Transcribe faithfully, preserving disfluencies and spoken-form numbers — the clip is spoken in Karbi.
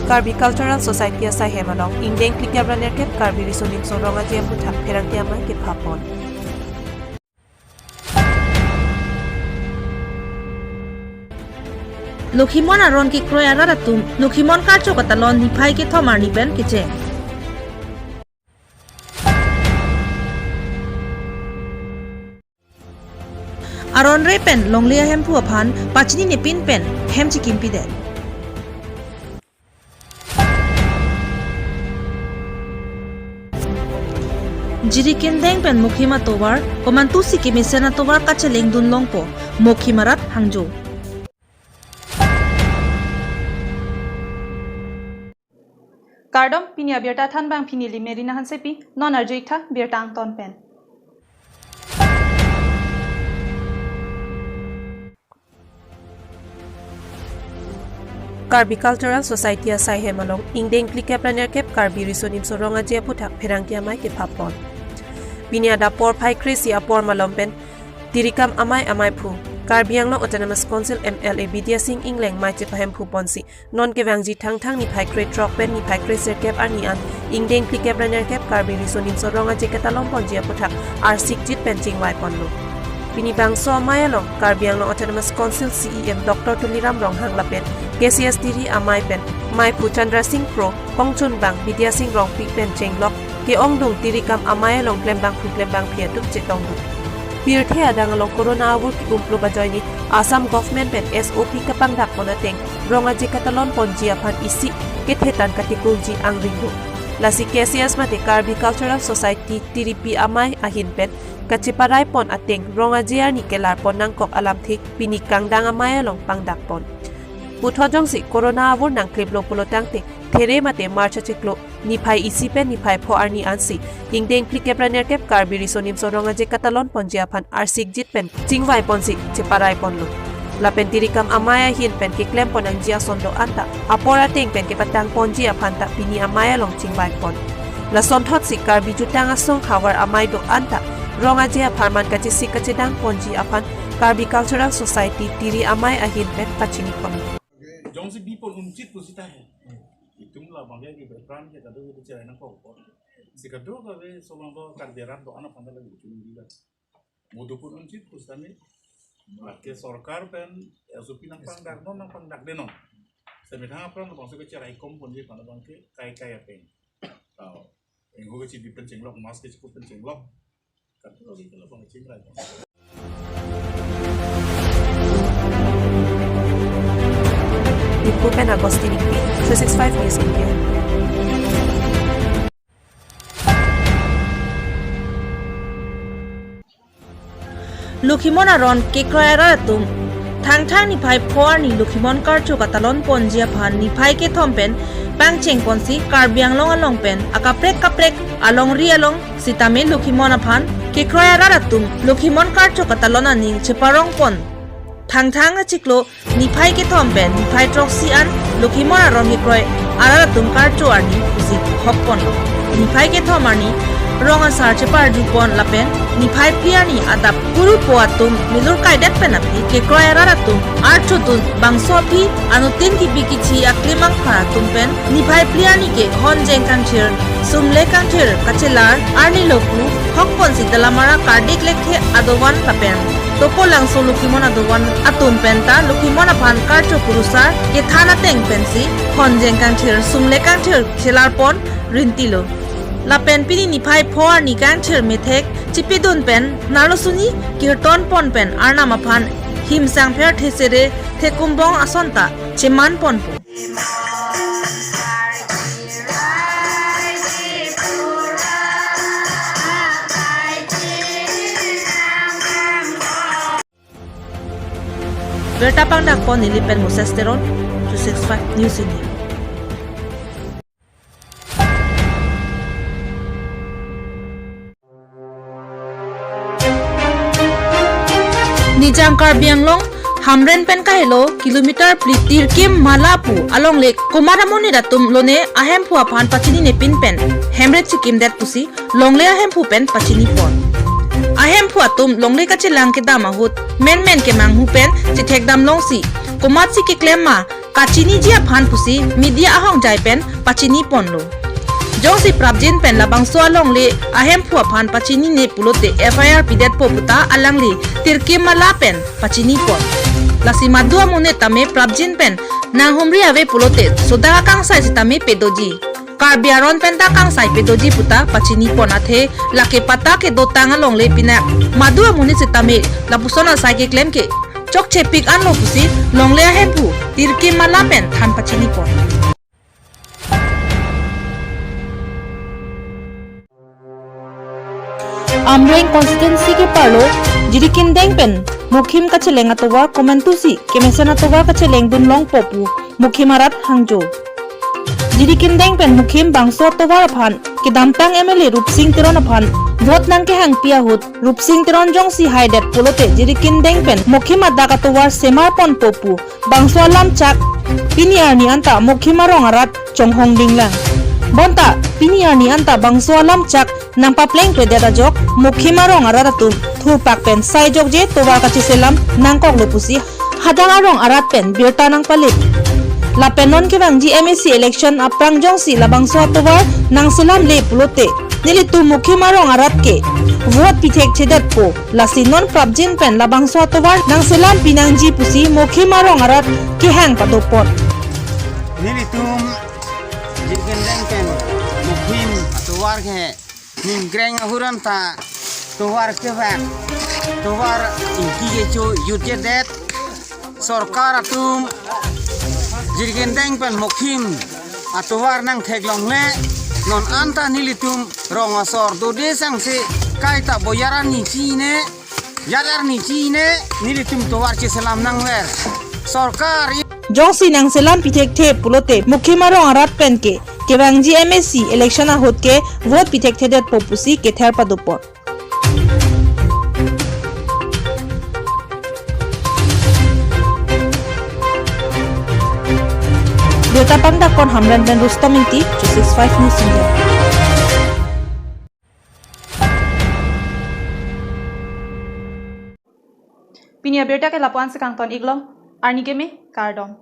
Karbi Cultural Society asaihem along ingdeng phlikep ra nerkep Karbi Riso Nimso Rong Aje aphuthak pherangke amei kephapon. Lokhimon aron kekroi arat atum Lokhimon karcho katalon niphai kethom arni pen kecheng. Aron re pen longle ahemphu aphan pachinine pin pen hem chikimpidet. Jirikindeng pen Mokhim atovar, komantusi kemesen atovar kachelengdun longpo, Mokhim arat hangjo. Kardom, pini abirta thanbang pini neli Merina Hansepi, non arju-ik tha birta angton pen. Karbi Cultural Society asaihem along ingdeng phlikep ra nerkep Karbi Riso Nimso Rong Aje aphuthak pherangke amei kephapon. Pini adap porphai kre-isi apor malom pen Tirikam Amei ameiphu, Karbi Anglong Autonomous Council M L A Bidya Sing Engleng mei chepahemphu ponsi, non kevangji Thangthang niphai krethrok pen niphai kresirkep arni an ingdeng phlikep ra nerkep Karbi Riso Nimso Rong Aje katalon ponji aphuthak arsikjit pen chingvai ponlo. Pini bangso amei along Karbi Anglong Autonomous Council C E M Doctor Tuliram Ronghang lapen K C S Tiri amei pen meiphu Chandra Sing Kro, kongchunbang Bidya Sing Rongpi pen chenglok ke-ongdung Tirikam Amei along klembangphli klembangphi atum chetongdun. Pirthe adang along corona avur ke-umplup ajoine Assam government pen S O P kapangdak pon ateng Rong Aje katalon ponji aphan isi kethetan katekurji angring do. Lasi K C S mate Karbi Cultural Society Tiripi amei ahin pen kacheparai pon ateng Rong Aje arni kelar pon nangkok alamthe pini kangdang amei along pangdak pon. Puthot jongsi corona avur nangkliplo pulo tangte, there mate March achiklo niphai isi pen niphai pho arni ansi ingdeng phlikep ra nerkep Karbi Riso Nimso Rong Aje katalon ponji aphan arsikjit pen chingvai ponsi cheparai ponlo. Lapen Tirikam Amei ahin pen keklem pon nangji ason do-an ta apor ateng pen kepatang ponji aphan ta pini amei along chingvai pon. Lasonthotsi Karbi Jutang Asong havar amei do-an ta Rong Aje apharman kachesik kachedang ponji aphan Karbi Cultural Society Tiri amei ahin pen pachini pon. Jongsi bipon unchit pusita he. Itum labangke ke bepran ke kado ke cherai nangkok. Si kado kave solong do Karbi arat do-an aphan lagi chun dila. Modupon unchit pusitame. Lake sorkar pen S O P nangpangdak non nangpangdakde non. Semethang apran labangso kecherai kom ponji aphan labangke kai kai ateng. Tau. Ingho kechidi pen chenglok, mask kechikup pen chenglok. Diphu pen Agustin Ingti, three six five News India. Lokhimon aron kekroi arat atum Thangthang niphai pho arni Lokhimon karcho katalon ponji aphan niphai kethom pen pangcheng ponsi Karbi Anglong along pen akaprek kaprek alongri along sitame Lokhimon aphan kekroi arat atum Lokhimon karcho katalon aning cheparong pon. Thangthang achiklo niphai kethom pen niphai throksi an Lokhimon aron kekroi arat atum karcho arni pusi hok ponlo. Niphai kethom arni rong asar cheparju pon lapen niphai phli arni adap kurupo atum milur kaidet pen aphi kekroi arat atum archodun bangso aphi anuttin kipi kithi aklim angphar atum pen niphai phli arni ke honjeng kangthir, sumle kangthir kachelar arni lo pu hok ponsi Dalamara Kardik Lekthe adovan lapen Topo Langso Lokhimon adovan atum penta Lokhimon aphan karcho kurusar kethan ateng pensi honjeng kangthir, sumle kangthir chelar pon rintilo. Lapen pini niphai pho arni kangthir methek chipidun pen narlo suni kirton pon pen Arnam aphan himsang pher thesere thekumbong asonta cheman ponpo. Birta pangdak pon neli pen Moses Teron, two six five News India. Nijang Karbi Anglong Hamren pen kahelo kilometer phli Tirkim Mala pu alongle komat amonit atum lone ahemphu aphan pachinine pin pen hemret chikimdet pusi longle ahemphu pen pachini pon. Ahemphu atum longle kachelang kedam ahut menmen kemanghu pen chethekdam longsi komatsi keklem ma kachiniji aphan pusi media ahongjai pen pachini ponlo. Jongsi prapjin pen labangso alongle ahemphu aphan pachinine pulote F I R pidetpo puta alangli tirkim mala pen pachini pon. Lasi madu amonit tame prapjin pen nanghumri ave pulote sodak akangsai sitame pedoji. Karbi aron penta kangsai pedoji puta pachini pon athe lake patta kedotang alongle pinak madu amonit sitame lapuson asai keklem ke chokchepik anlo pusi longle ahemphu tirkim mala pen than pachini pon. Amreng constituency ke parlo Jirikindeng pen Mukhim kacheleng atovar komantusi kemesen atovar kacheleng dunlongpo pu Mukhim arat hangjo. Jirikindeng pen Mukhim bangso atovar aphan kedamtang M L A Rupsing Teron aphan vote nangkehangpi ahut Rupsing Teron jongsi haidet pulote Jirikindeng pen Mukhim adak atovar semar ponpo pu bangso alamchak pini arni anta Mukhim arong arat chonghong dinglang. Bonta pini arni anta bangso alamchak nangpaplengkledet ajok Mukhim arong arat atum thurpak pen sai jokje tovar kacheselam nangkoklo pusi hadak arong arat pen birta nangpalit. Lapen non kevangji M A C election aphrang jongsi labangso atovar nangselamle pulote nelitum Mukhim arong arat ke vote pithekthedetpo. Lasi non prapjin pen labangso atovar nangselampi nangji pusi Mukhim arong arat kehang padopon. Nelitum Jirikindeng pen Mukhim atovar ke ningkreng ahut anta tovar kevak, tovar ingki kecho jutjedet. Sorkar atum Jirikindeng pen Mukhim atovar nangtheklongle, non anta nelitum rong asor dode sangse kaita bo yar arni chine, yar arni chine nelitum tovar cheselam nangver. Sorkar jongsi nangselam pithekthe pulote Mukhim arong arat pen ke kevangji M A C election ahut ke vote pithekthedetpo pusi kether padopon. Birta pangdakpon Hamren pen Rustom Ingti, three six five News India. Pini abirta ke lapu-an si kangton-iklo, arni keme, kardom.